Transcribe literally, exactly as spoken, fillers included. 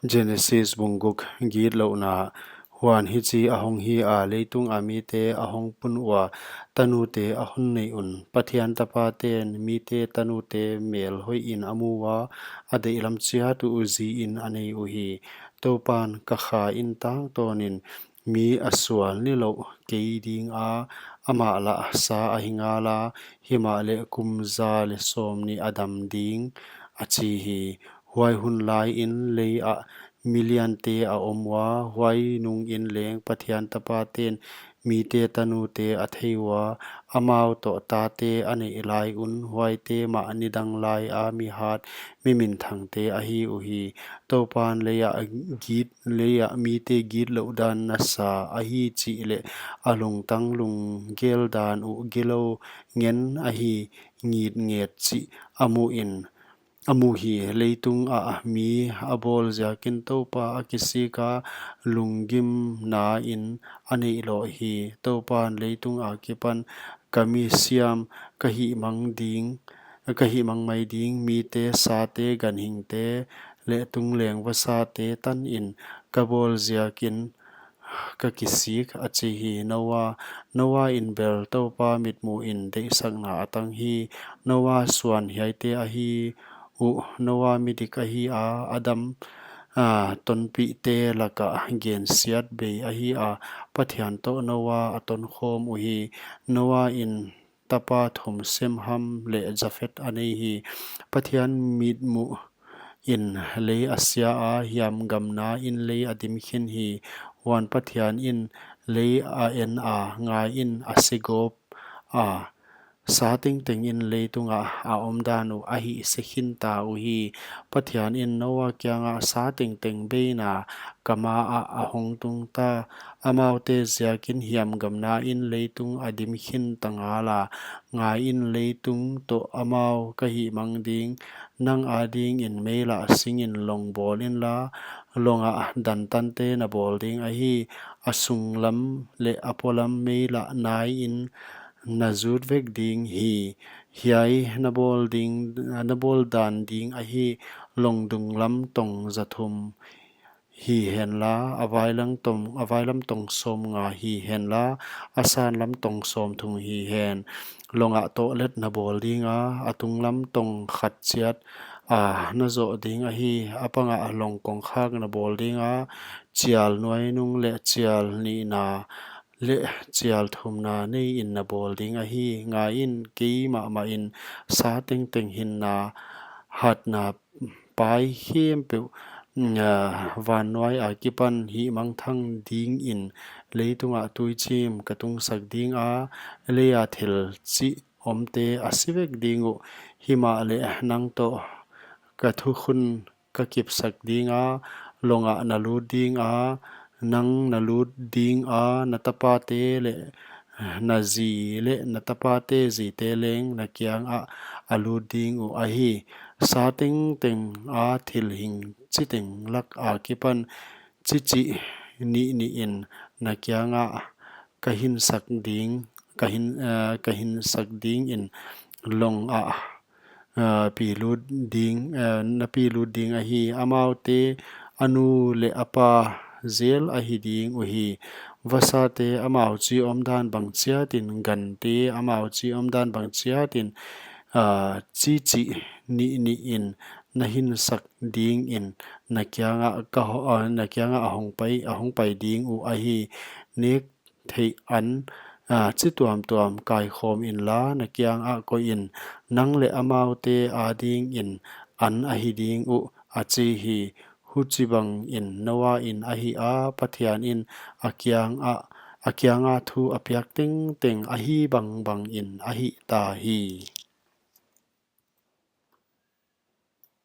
Genesis bung guk. Gitlouhna. Huan hichi a hong hi a, leitung a mite a hong pun ua, tanute a hon nei un. Pathian tapaten mite tanute mel hoihin a mu ua, a deihlam chiat uh ziin a nei uhi. Toupan, Ka kha in tangtawnin mi a sual nilouh kei dinga, amah lah sa ahi ngala, himahleh kum za leh sawmnih a dam ding, a chi hi. Huai hun laiin leiah mi liante a om ua, huai nungin leng Pathian tapaten mite tanute a thei ua, amau toh tate a neih lai un, huaite mah nidang laia mi hat, mi minthangte ahi uhi. Toupan, Leiah git, leiah mite gitlouh dan na sa ahi chih leh a lungtang lunggel dan uh gilou ngen ahi ngitnget chih a mu in, a mu hi. Leitung ah mi a bawl ziakin Toupa a kisika, lunggimna in a neih loh hi. Toupan, Leitung akipan ka mi siam ka hihmang ding, ka hihmang mai ding, mite, sate, ganhingte leh tungleng vasate tanin ka bawl ziakin ka kisik, a chi hi. Noa, Noa in bel Toupa mitmuhin deihsakna a tang hi. Noa suan hiaite ahi uh. Noa midik ahi a, Adam, a, tonpihte lakah gensiat bei ahi a, Pathian toh Noa a tonkhawm uhi. Noa in tapa thum, Sem, Ham leh Jafet a nei hi. Pathian mitmuh in lei a sia a, hiamgamna in lei a dim khin hi. Huan Pathian in lei a en a, ngaiin, a se gawp a, sa tengteng in leitungah a omdan uh a hihse khin ta uhi. Pathian in Noa kiangah, Sa tengteng beina ka maah a hong tung ta, amaute ziakin hiamgamna in leitung a dim khin ta ngala, ngaiin, leitung toh amau ka hihmang ding. Nang adingin mei lah singin long bawl inla, longah dantante na bawl ding ahi, a sunglam leh a polam mei lah naiin na zut vek ding hi. Hiai na bawl ding, na bawl dan ding ahi, long dunglam tong za thum hi henla, a vailam tong, a vailam tong sawmnga hi henla, a sanlam tong sawmthum hi hen. Longah tohlet na bawl dinga, a tunglam tong khat chiat a na zoh ding ahi, a pangah long kongkhak na bawl dinga, chial nuainung leh chial nihna leh chial thumna neiin na bawl ding ahi. Ngaiin, kei mahmahin sa tengteng hinna, hatna pai khempeuh, a, van nuai akipan hihmangthang dingin leitungah tuichim ka tungsak dinga, leia thil chih omte a si vek ding uh. Himahleh nang toh ka thukhun ka kipsak dinga, longah na lut dinga, nang na lut dinga, na tapate leh na zi leh na tapate zite leng na kiangah a lut ding uh ahi. Sa tengteng a thil hing chiteng lak akipan chichih nihnihin na kiangah ka hinsak ding, ka hin, eh, ka hinsak dingin longah, eh, pi lut ding, eh, na pi lut ding ahi. Amaute a nu leh a pa zel ahi ding uhi. Vasate amau chi omdan bang chiatin, gante amau chi omdan bang chiatin, ah, chichih nihnihin na hinsak dingin na kiangah ka ho-, ah, na kiangah a hong pai, a hong pai ding uh ahi. Nek theih an, ah, chi tuamtuam kaikhawm inla, na kiangah koihin, nang leh amaute adingin an ahi ding uh, a chi hi. Huchibangin Noa in a hih a, Pathian in a kiangah, a kianga thu a piak tengteng ahi bangbangin a hih ta hi.